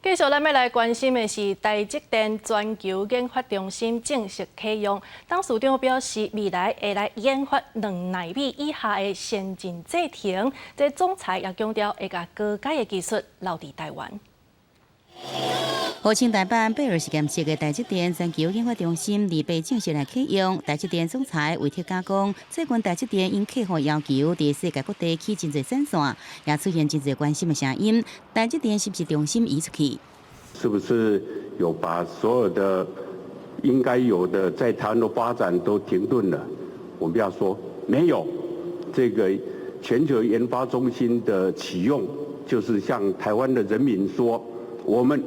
繼續咱欲來關心的是台積電全球研發中心正式啟用。董事長表示，未來會來研發2納米以下的先進製程。這總裁也強調，會共高階的技術留佇台灣。號稱台版貝爾實驗室的台積電全球研發中心，禮拜正式來啟用。台積電總裁魏哲家講，最近台積電應客戶要求，佇世界各地起真濟產線，也出現真濟關心的聲音。台積電是毋是重心移出去？是不是有把所有的應該有的在台灣的發展都停頓了？我們要說沒有，這個全球研發中心的啟用，就是向台灣的人民說，我們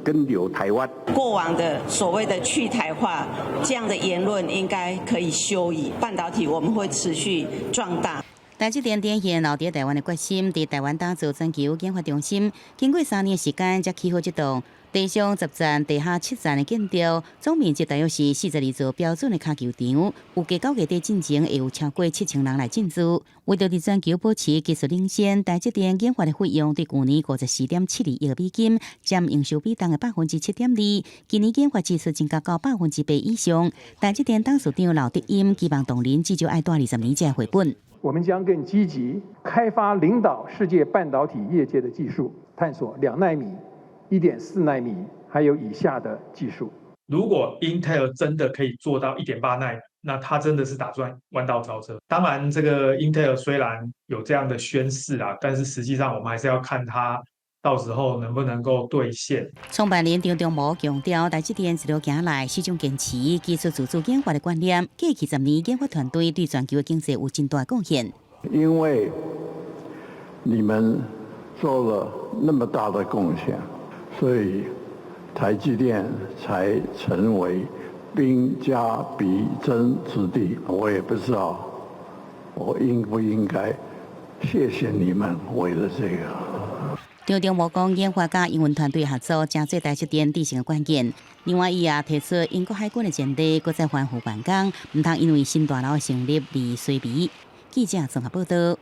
根留台灣。過往的所謂的去台化這樣的言論，應該可以休矣。半導體我們會持續壯大。台積電展現留佇台灣的決心，佇台灣打造全球研發中心，經過3年時間才起好這棟地上10層、地下7層的建築，總面積大約是42座標準的跤球場。預計9月底進前會有超過7000人來進駐。為著佇全球保持技術領先，台積電研發的費用對舊年54.72億美金，佔營收比重的7.2%。今年研發支出增加到8%以上。台積電董事長劉德音期望動能至少愛蹛20年才會回本。我們將更積極開發領導世界半導體業界的技術，探索2納米、1.4納米還有以下的技術。如果 Intel 真的可以做到1.8納米，那他真的是打算彎道超車。當然，這個 Intel 雖然有這樣的宣示啊，但是實際上我們還是要看它到時候能不能夠兌現。創辦人張忠謀強調，台積電一路行來，始終堅持技術自主研發的觀念。過去10年，研發團隊對全球的經濟有真大貢獻。因為你們做了那麼大的貢獻，所以台積電才成為兵家必爭之地。我也不知道我應不應該謝謝你們為了這個。張忠謀講，研發佮營運團隊合作，成做台積電致勝的關鍵。另外，伊也提出英國海軍的前例，閣再吩咐員工，毋通因為新大樓的成立而衰微。記者綜合報道。